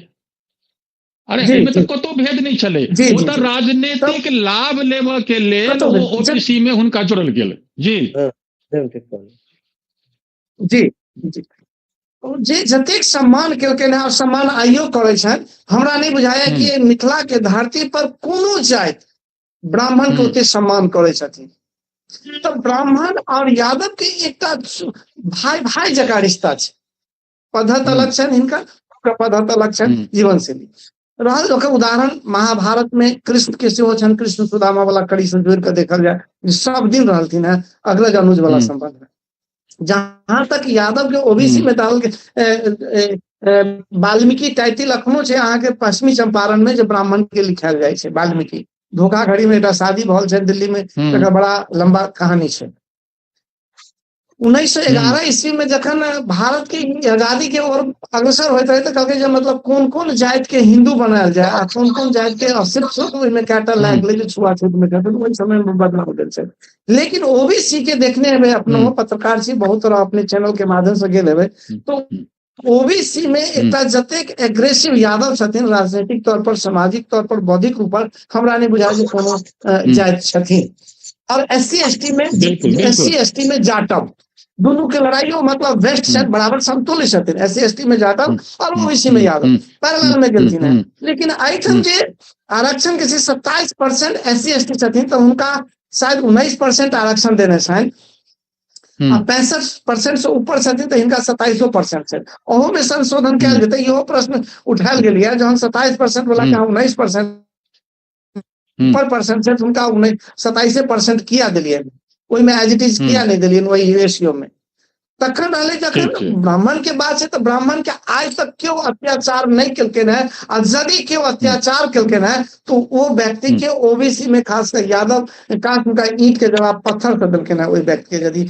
अरे एहिमे तऽ कतौ भेद नहि छलै, ओ तऽ राजनीतिक लाभ लेबऽ के लेल ओ ओबीसी में हुनका जोड़ल गेल। जी जी जी जे जतेक सम्मान केलकनि हेँ और सम्मान आइयो करै छनि, हमरा नहि बुझाया कि मिथिला के धरती पर कोनो जाति ब्राह्मण के ओते सम्मान करै छथिन। तऽ ब्राह्मण और यादव के एकटा भाई भाई जकाँ रिश्ता छै, पद्धत अलग छनि हिनकर, पद्धत अलग छनि, जीवनशैली रहल। ओकर उदाहरण महाभारत में कृष्ण के सेहो छनि, कृष्ण सुदामा वाला कड़ी से जोड़ के देखल जाय सब दिन रहलथिन हेँ अग्रज अनुज वाला संबंध में। जहां तक यादव के ओबीसी में डाल के वाल्मीकि टाइटिल अखनो छै अहाँके पश्चिमी चंपारण में जे ब्राह्मण के लिखायल जाइ छै वाल्मीकि। धोखाधड़ी में एकटा शादी भल छै दिल्ली में, तकर बड़ा लंबा कहानी छै। 1911 ईस्वी में जखन भारत के आजादी के ओर अग्रसर होइत रहे तऽ कहलकै जे मतलब कोन कोन जाति के हिंदू बनायल जाय आ कोन कोन जाति के सिर्फ ओहिमे कएटा लागि गेलै जे छुआछूत में कहतै, ओहि समय में बदलाव गेल छै। लेकिन ओबीसी के देखने हेबै, अपनो पत्रकार छी, बहुत तरह अपने चैनल के माध्यम से गेल हेबै, तो ओबीसी में एकटा जतेक एग्रेसिव यादव छथिन राजनीतिक तौर पर, सामाजिक तौर पर, बौद्धिक रूप पर, हमरा नहि बुझाय जे कोनो जाति छथिन। और एस सी एस टी में, एस सी एस टी में जाटव दुनू के लड़ाइयो मतलब वेस्ट छनि, बराबर समतुल्य छथिन। एस सी एस टी में जाटव और ओबीसी में यादव पैरेलल में गेलखिन हेँ। लेकिन एहिठाम जे आरक्षण के छै 27% एस सी एस टी छथिन तऽ हुनका शायद 19% आरक्षण देने छनि आ 65% से ऊपर छथिन तऽ हिनका 27% छनि। ओहो में संशोधन कयल जेतै, इहो प्रश्न उठायल गेल यऽ जहन 27% वाला के 19% ऊपर परसेंट छै हुनका 27% किया देलियनि, ओहिमे एज it is किया नहि देलियनि ओहि रेशियो में। तखन रहलै जखन ब्राह्मण के बात छै तऽ ब्राह्मण के आइ तक केओ अत्याचार नहि केलखिन हेँ, आ यदि केओ अत्याचार केलखिन हेँ तो ओ व्यक्ति के ओबीसी में खास कर यादव कास्ट हुनका ईंट के जवाब पत्थर से देलखिन हेँ ओहि व्यक्ति के, यदि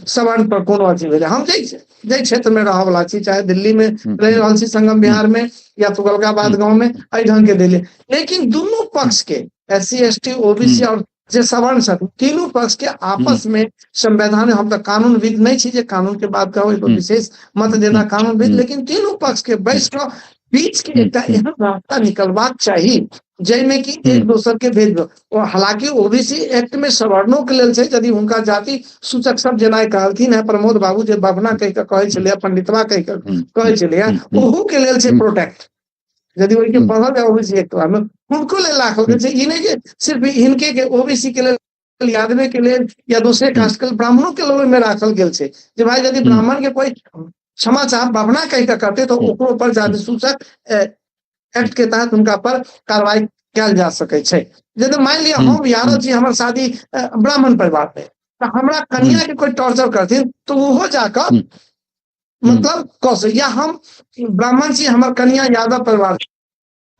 सवर्ण पर कोनो अथी भेलै। हम जाहि क्षेत्र में रहऽ वाला छी, चाहे दिल्ली में रहि रहल छी संगम बिहार में या तुगलकाबाद गाँव में, एहि ढंग के देलियै। लेकिन दुनू पक्ष के S C S T OBC और जे सवर्ण छथिन तीनू पक्ष के आपस में संवैधानिक, हम तऽ कानूनविद नहि छी जे कानून के बात कहू, एहि विशेष मत देना कानूनविद, लेकिन तीनू पक्ष के बैस कऽ बीच के एकटा एहन रास्ता निकलबाक चाही जाहिमे कि एक दोसर के भेद। हालांकि ओबीसी एक्ट में सवर्णों के लेल छै, यदि हुनका जाति सूचक सब जेना कहलखिन हेँ प्रमोद बाबू जे बभना कहि कऽ कहै छलैया, पंडितवा कहि कऽ कहै छलैया, ओहू के लेल छै प्रोटेक्ट। यदि ओहिके पढ़ल जाय ओबीसी एक्ट में हुनको लेल राखल गेल छै। ई नहि जे सिर्फ हिनके के ओबीसी के लेल, यादवे के लेल या दोसरे कास्ट के लेल, ब्राह्मणों के लेल ओहिमे राखल गेल छै जे भाई यदि ब्राह्मण के कोई क्षमा चाह बभना कहि कऽ करतै तऽ ओकरो पर जाति सूचक एक्ट के तहत हुनका पर कार्रवाई कयल जा सकै छै। यदि मानि लिअ हम यादव छी, हमर शादी ब्राह्मण परिवार में, तऽ हमरा कन्या के कोई टॉर्चर करथिन तऽ ओहो जाकऽ मतलब कऽ, या हम ब्राह्मण छी हमर कन्या यादव परिवार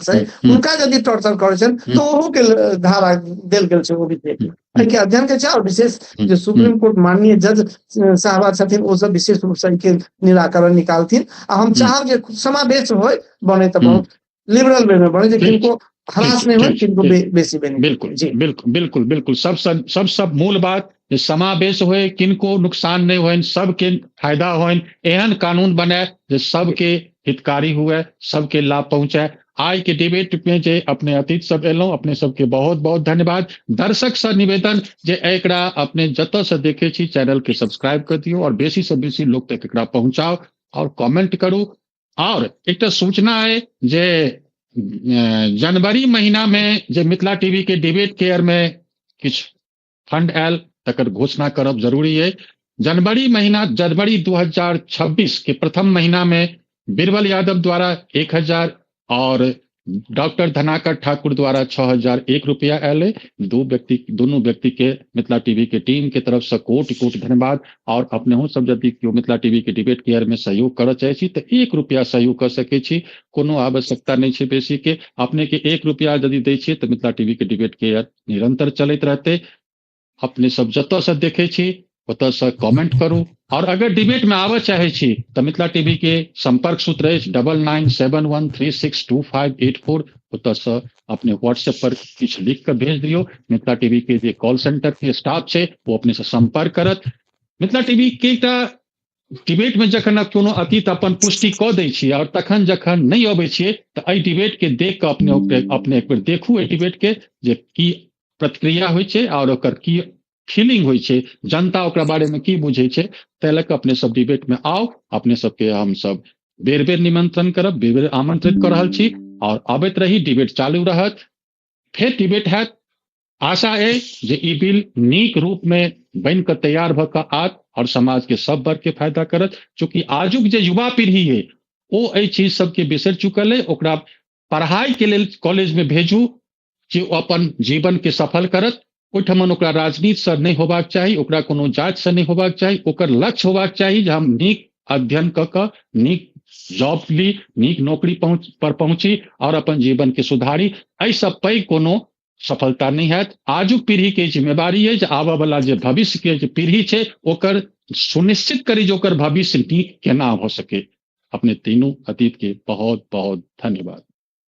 से, हुनका यदि टॉर्चर करै छनि तऽ ओहो के धारा देल गेल छै ओबीसी। एहिके अध्ययन के छै। और विशेष जे सुप्रीम कोर्ट माननीय जज साहबा छथिन ओ सब विशेष रूप से एहिके निराकरण निकालथिन। आ हम चाहब जे समावेश होय, बने तऽ बहुत लिबरल वे में बने, जे किनको हरास नहि होय, किनको बेसी बेनिफिट। बिल्कुल बिल्कुल बिल्कुल बिल्कुल, सब मूल बात जे समावेश होय, किनको नुकसान नहि होइन, सबके फायदा होइन, एहन कानून बने जे सबके हितकारी हुए, सबके लाभ पहुंचे। आइ के डिबेट में जे अपने अतिथि सब एलहुं, अपने सबके बहुत बहुत धन्यवाद। दर्शक से निवेदन जे एकरा अपने जतऽ से देखे छी चैनल के सब्सक्राइब कर दियौ और बेसी से बेसी लोग तक एकरा पहुंचाओ और कमेंट करू। और एकटा सूचना है जे जनवरी महीना में जे मिथिला टीवी के डिबेट केयर में किछु फंड आयल तकर घोषणा करब जरूरी है। जनवरी महीना, जनवरी 2026 के प्रथम महीना में बीरबल यादव द्वारा 1000 और डॉक्टर धनाकर ठाकुर द्वारा 6001 रुपया आयल है। दोनों व्यक्ति के मिथिला टीवी के टीम के तरफ से कोटि कोटि धन्यवाद। और अपने हो सब यदि केओ मिथिला टीवी के डिबेट केयर में सहयोग करऽ चाहै छी तऽ 1 रुपया सहयोग कर सकै छी, कोनो आवश्यकता नहि छै बेसी के। अपने के 1 रुपया यदि दै छियै तऽ मिथिला टीवी के डिबेट केयर निरंतर चलैत रहतै। अपने सब जतऽ से देखै छी ओतऽ से कमेंट करू। और अगर डिबेट में आबऽ चाहै छी तऽ मिथिला टीवी के संपर्क सूत्र अछि 9971362584। ओतऽ से अपने व्हाट्सएप पर किछु लिख कऽ भेज दियौ। मिथिला टीवी के जे कॉल सेंटर के स्टाफ छै ओ अपने से संपर्क करत। मिथिला टीवी के एकटा डिबेट में जखन कोनो अतीत अपन पुष्टि कऽ दै छियै और तखन जखन नहि अबै छियै तऽ एहि डिबेट के देख कऽ अपने एक बेर देखू एहि डिबेट के जे की प्रतिक्रिया होइ छै और ओकर की फीलिंग होइ छै, जनता ओकरा बारे में की बुझै छै। ताहि लऽ कऽ अपने सब डिबेट में आउ। अपने सबके हम सब बेर बेर निमंत्रण करब, बेर बेर आमंत्रित कऽ रहल छी और अबैत रही। डिबेट चालू रहत, फेर डिबेट हैत। आशा अछि जे ई बिल नीक रूप में बनि कऽ तैयार भऽ कऽ आत और समाज के सब वर्ग के फायदा करत। चूँकि आजुक जे युवा पीढ़ी है ओ एहि चीज सबके बिसरि चुकल है। ओकरा पढ़ाई के लेल कॉलेज में भेजू जे ओ अपन जीवन के सफल करत। ओहिठमन ओकरा राजनीति से नहि होबाक चाही, ओकरा कोनो जाति से नहि होबाक चाही। ओकर लक्ष्य होबाक चाही जे हम नीक अध्ययन कऽ कऽ नीक जॉब ली, नीक नौकरी पर पहुंची और अपन जीवन के सुधारी। एहिसँ पैघ कोनो सफलता नहि हैत। आजुक पीढ़ी के जिम्मेवारी है जे आबऽ वाला जे भविष्य के जे पीढ़ी छै ओकर सुनिश्चित करी जे ओकर भविष्य नीक केना भऽ सके। अपने तीनू अतीत के बहुत बहुत धन्यवाद।